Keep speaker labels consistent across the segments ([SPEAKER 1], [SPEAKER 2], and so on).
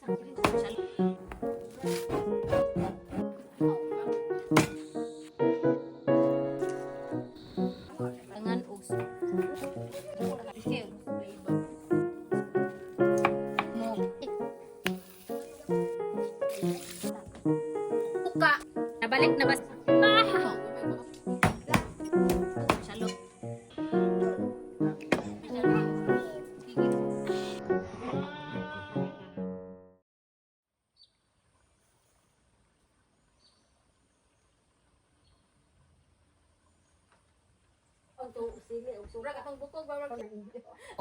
[SPEAKER 1] Tangan og mo. Buka. Nabalik na ba? Ah! Shalom.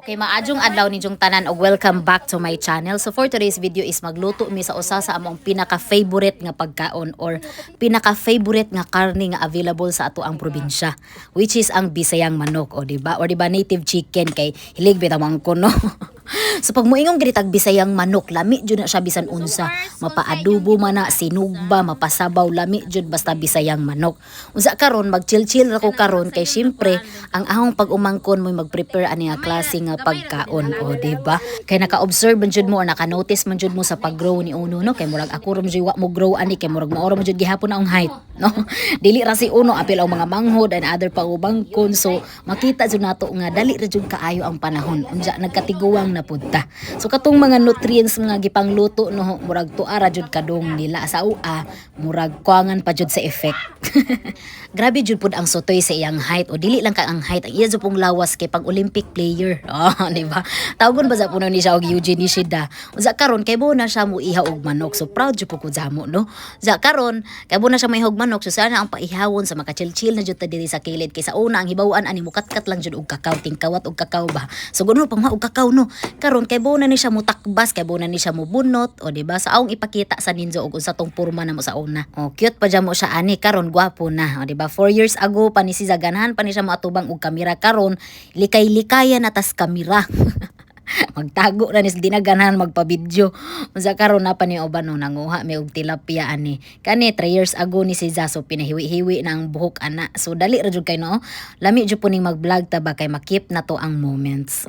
[SPEAKER 1] Okay, maadjong adlaw ninyong tanan og welcome back to my channel. So for today's video is magluto mi sa usa sa among pinaka-favorite nga pagkaon or pinaka-favorite nga karne nga available sa ato ang probinsya, which is ang Bisayang manok, o di ba? Or di ba native chicken kay hilig bitaw man ko, no. So pag moingong ganitag Bisayang manok, lami jud na siya bisan unsa. Mapaadubo man na, sinugba, mapasabaw, lami jud basta Bisayang manok. Unsa karon, mag-chill-chill ra ko karon kay syempre ang ahong pag-umangkon mo'y mag-prepare ani nga klase nga pagkaon, o di ba? Kay naka-observe man jud mo or naka-notice man jud mo sa pag-grow ni uno, no, kay murag ako ra man jud wa mo grow ani, kay murag mao ra man jud gihapon ang height, no. Dili ra si uno, apil ang mga manghod and other pa ubangkon, so makita jud nato nga dali ra jud kaayo ang panahon, unja nagkatiguang na pud ta. So katong mga nutrients mga gipangluto, no, murag tuara ra jud kadong nila sa ua, murag kuangan pa jud sa effect. Grabe jud pud ang sutoy sa iyang height, o dili lang ka ang height, ang iya jud pong lawas kay pang Olympic player. Oh, di ba? Tawgon ba sa puno ni siya og Eugene Nishida. Unsa karon kay na siya mo iha og manok. So proud jud pud ko jamo, no. Unsa karon kay na siya mo iha og manok, so sana ang paihawon sa maka-chill-chill na jud ta diri sa kilid kay sa una ang hibaw-an ani mukatkat lang jud og kakao, tingkawat og kakao ba. So guno pang og kakao, no. Karon kay na ni siya mutakbas, kay na ni siya mubunot, o di ba? Sa awong ipakita sa ninjo og unsa tong porma na mo sa una. O cute pa jamo siya ani karon, gwapo na, o di ba? 4 years ago pa ni si ganahan pa ni siya moatubang og kamera, karon likay-likaya na tas kamera. Magtago na ni di na ganahan magpa-video. Unsa karon na pa ni uban, no, nanguha mi og tilapia ani. Kani 3 years ago ni si Zaso, pinahiwi-hiwi na ang buhok ana. So dali ra jud kay, no. Lami jud po ning mag-vlog ta ba kay makip na to ang moments.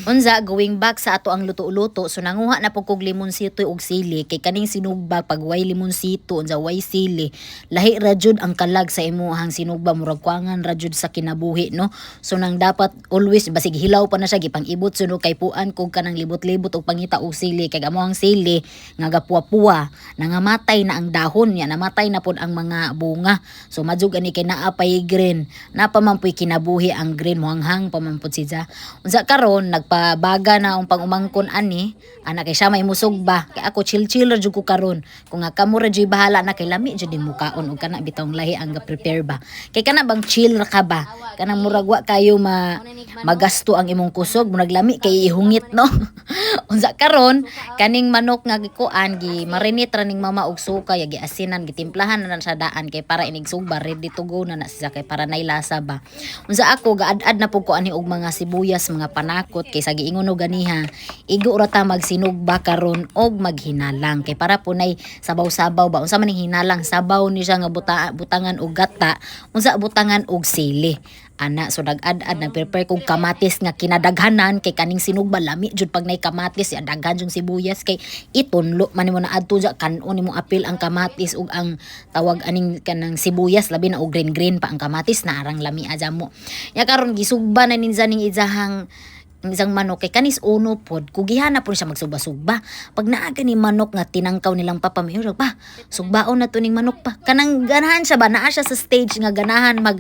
[SPEAKER 1] Unza, going back sa ato ang luto-luto, so nanguha na po kog limonsito ug sili kay kaning sinugba pag way limonsito unza way sili, lahi ra jud ang kalag sa imuhang sinugba, murag kuangan ra jud sa kinabuhi, no. So nang dapat always basig hilaw pa na siya gipang-ibot suno kay puan kog kanang libot-libot og pangita og sili kay amo ang sili nga gapuwa-puwa, nangamatay na ang dahon niya, namatay na pod ang mga bunga. So majug ani kay naa pay green, napa man puy kinabuhi ang green, mohanghang pa man pud siya. Unsa karon nagpabaga na ang pangumangkon ani ana kay siya may musog ba, kay ako chill chill ra jud ko karon. Kung nga kamo ra jud bahala na kay lami jud din mukaon og kana bitawng lahi ang ga-prepare ba, kay kana bang chill ra ka ba, kanang murag wa kayo ma magasto ang imong kusog, murag lami kay ihungit, no. Unsa karon kaning manok nga gikuan, gi marinate ra ning mama og suka ya, giasinan, gitimplahan na na siya daan kay para inig sugba ready to go na na siya kay para nay lasa ba. Unsa ako gaad-ad na pud ko ani og mga sibuyas, mga panakot kay sa giingon og ganiha, igo ra ta magsinugba karon og maghinalang kay para po nay sabaw-sabaw ba. Unsa man ning hinalang? Sabaw ni siya nga buta, butangan og gata, unsa butangan og sili ana. So nag-ad-ad, nag-prepare kog kamatis nga kinadaghanan kay kaning sinugba lami jud pag nay kamatis ya, daghan jud sibuyas kay itunlo man nimo na adto ja kan-on nimo apil ang kamatis ug ang tawag aning kanang sibuyas, labi na og green green pa ang kamatis na arang lami aja mo ya. Karon gisugba na ninja ning izahang ang isang manok kay kanis uno pod kugihan na po siya magsugba-sugba pag naa ni manok nga tinangkaw nilang papa, may pa sugbaon na to ning manok pa, kanang ganahan siya ba, naa siya sa stage nga ganahan mag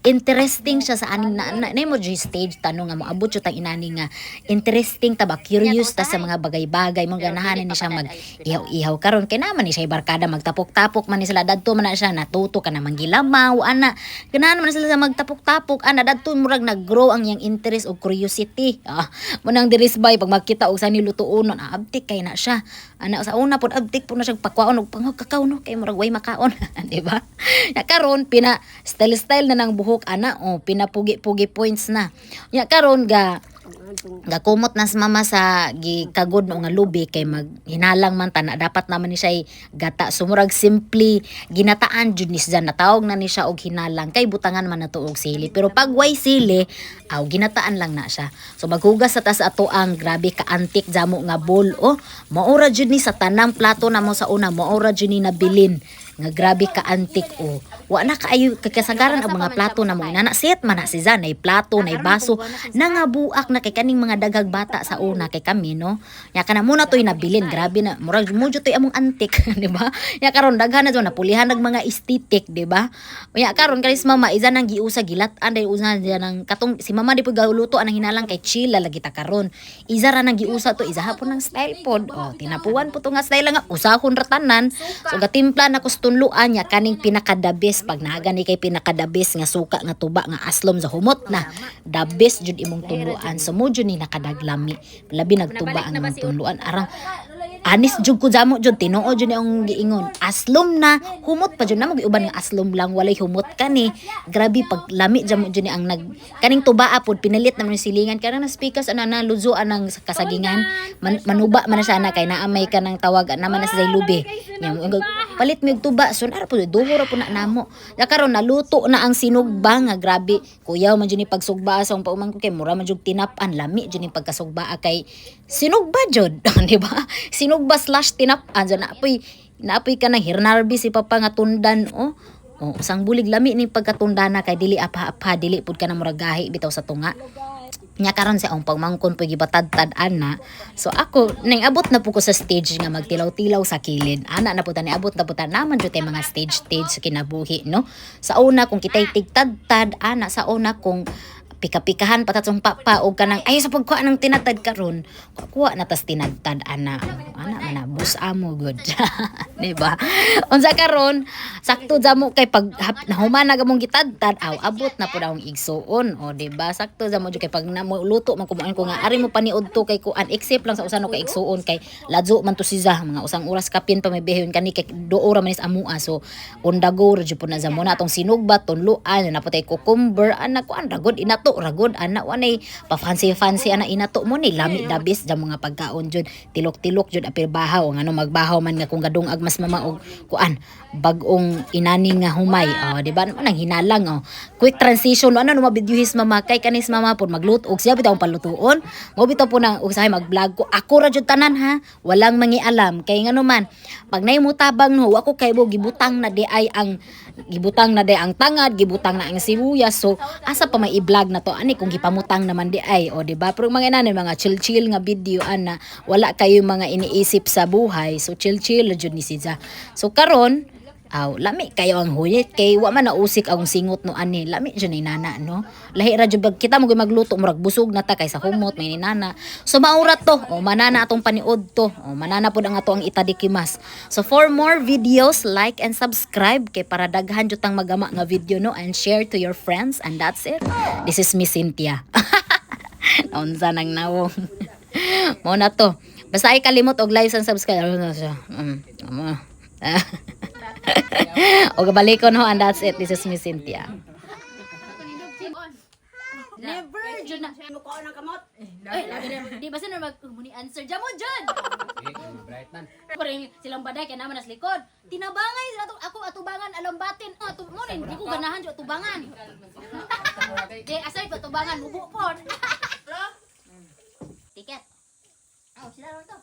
[SPEAKER 1] interesting siya sa aning na, na, na mo stage tanong nga moabot siya tang inani nga interesting ta ba, curious ta sa mga bagay-bagay mo, ganahan ni siya mag ihaw-ihaw. Karon kay naman ni siya barkada, magtapok-tapok man ni sila dadto man na siya natuto ka na manggilamaw ana, ganahan man sila sa magtapok-tapok ana dadto, murag nag-grow ang iyang interest o curiosity. Ah, mo nang diris bay pag makita og sa nilutuonon, ah, abtik kay na siya ana. Sa una pod abtik po na siya pakwaon og pangog kakao, no, kay murag way makaon, di ba? Ya karon pina style style na ng buhok ana, oh, pinapugi-pugi points na. Ya karon ga Gakumot na si mama sa gikagod no nga lubi kay maghinalang man ta na, dapat naman ni siya gata. So murag simply ginataan jud ni siya, natawag na ni siya og hinalang kay butangan man nato og sili. Pero pag way sili, aw, ginataan lang na siya. So maghugas sa tas ato ang grabe ka antik jamo nga bowl. Oh, maura jud ni sa tanang plato namo sa una, maura jud ni nabilin nga grabe ka antik, oh. Wa na kaayo kasagaran ang mga plato namo inana, set man na si Zan, nay plato, nay baso, nangabuak na kay kaning mga daghag bata sa una kay kami, no. Nya kana muna toy nabilin, grabe na murag mo jud toy among antik, di ba? Nya karon daghan na jud napulihan nag mga aesthetic, di ba? Nya karon kanis mama isa nang giusa, gilat-an day usa diyan ang katong si mama di pud galuto anang hinalang kay chill lagi ta karon. Isa ra nang giusa to, isa hapon ng style pod. Oh, tinapuan po to nga style nga usahon ra tanan. So gatimpla na ko sa tunluan niya kaning pinaka the best pag naga ni kay pinaka the best nga suka nga tuba nga aslom sa humot na, the best jud imong tunluan. So mo jud ni nakadaglami, labi nagtuba ang imong tunluan. Arang anis jud ko jamo jud, tinuod jud ni ang giingon, aslom na humot pa jud na mo giuban nga aslom lang, walay humot kani. Grabe pag lami jamo jud ni ang nag kaning tubaa pod, pinalit naman yung silingan kanang na speakers ana na luzo anang kasagingan man, manuba man na siya ana kay naamay ka ng tawag naman na sa lubi nya mo palit mi og tuba. So nara po duho ra po na namo. Ya karon naluto na ang sinugba nga grabe kuyaw man jud ni pagsugba sa akong paumangkon kay mura man jud tinap-an. Lami jud ni pagkasugba kay sinugba jud, di ba? Sinugba/tinap-an. So naapoy ka ng hirnarbi si papa nga tundan, oh. Oh, usang bulig lami ni pagkatundana kay dili apa-apa, dili pud ka na murag gahi bitaw sa tunga. Nya karon sa akong pagmangkon po gibatad-tad ana. So ako ning abot na po ko sa stage nga magtilaw-tilaw sa kilid. Ana na po ta, abot na po ta naman jud tay mga stage stage sa kinabuhi, no. Sa una kung kitay tigtadtad ana, sa una kung pika-pikahan pa tatong papa og kanang ay sa pagkuha ng tinatad karon, kuha na tas tinadtad ana. Ana man na bus amo good, di ba? Unsa karon sakto jamo kay pag nahuman na gamong gitadtad, aw, abot na pud akong igsuon, o di ba? Sakto jamo jud kay pag na mo luto man kumuan ko nga ari mo paniud to kay kuan, except lang sa usan kay igsuon kay ladyo man to siya, mga usang oras kapin pa may biyahe kani kay duo ra man is amua. So on the go ra jud pud na jamo na atong sinugba, tunluan na putay cucumber ana, kuan ragod inato, ragod ana, wanay pa fancy fancy ana inato mo ni lami dabis jam mga pagkaon jud, tilok-tilok jud apil bahaw ngano magbahaw man nga kung gadungag mas mama og kuan bag-ong inani nga humay, oh, di ba? Nang hinalang, oh, quick transition ano no mabidyuhis mama kay kanis mama pod magluto og siya bitaw palutuon mo bitaw po nang usahay mag-vlog ko. Ako ra jud tanan ha, walang mangialam kay ngano man pag nay mo tabang, no. Ako kay bo gibutang na di ay ang gibutang na di ang tangad, gibutang na ang sibuyas. So asa pa may i-vlog na to ani kung gipamutang naman di ay, o di ba? Pero mga inani mga chill chill nga video ana, wala kayo mga iniisip sa buhay, so chill chill jud ni siya. So karon, aw, lami kayo ang huyit kay wa man nausik ang singot no ani. Lami jud ni nana, no. Lahi ra jud kita mo magluto, murag busog na ta kay sa humot may ni nana. So maura to, o manana atong paniud to. O manana pud ang ato ang itadikimas. So for more videos, like and subscribe kay para daghan jud tang magama nga video, no, and share to your friends, and that's it. This is Miss Cynthia. Naunsa nang nawong. Mo na to. Basta ay kalimot og like and subscribe. Ano na siya? Amo. O balikon ho, and that's it. This is Miss Cynthia.
[SPEAKER 2] Never jud na.
[SPEAKER 3] Mukuha ng kamot.
[SPEAKER 2] Ay, lagi na. Di ba sino mag muni answer jamo jud.
[SPEAKER 4] Bright man.
[SPEAKER 2] Parang silang baday kay naman nas likod. Tinabangay sila to ako atubangan alambatin. Ah, tu mo di ko ganahan jud atubangan. Di aside pa atubangan mubo pod. Tiket. Oh, sila ron to.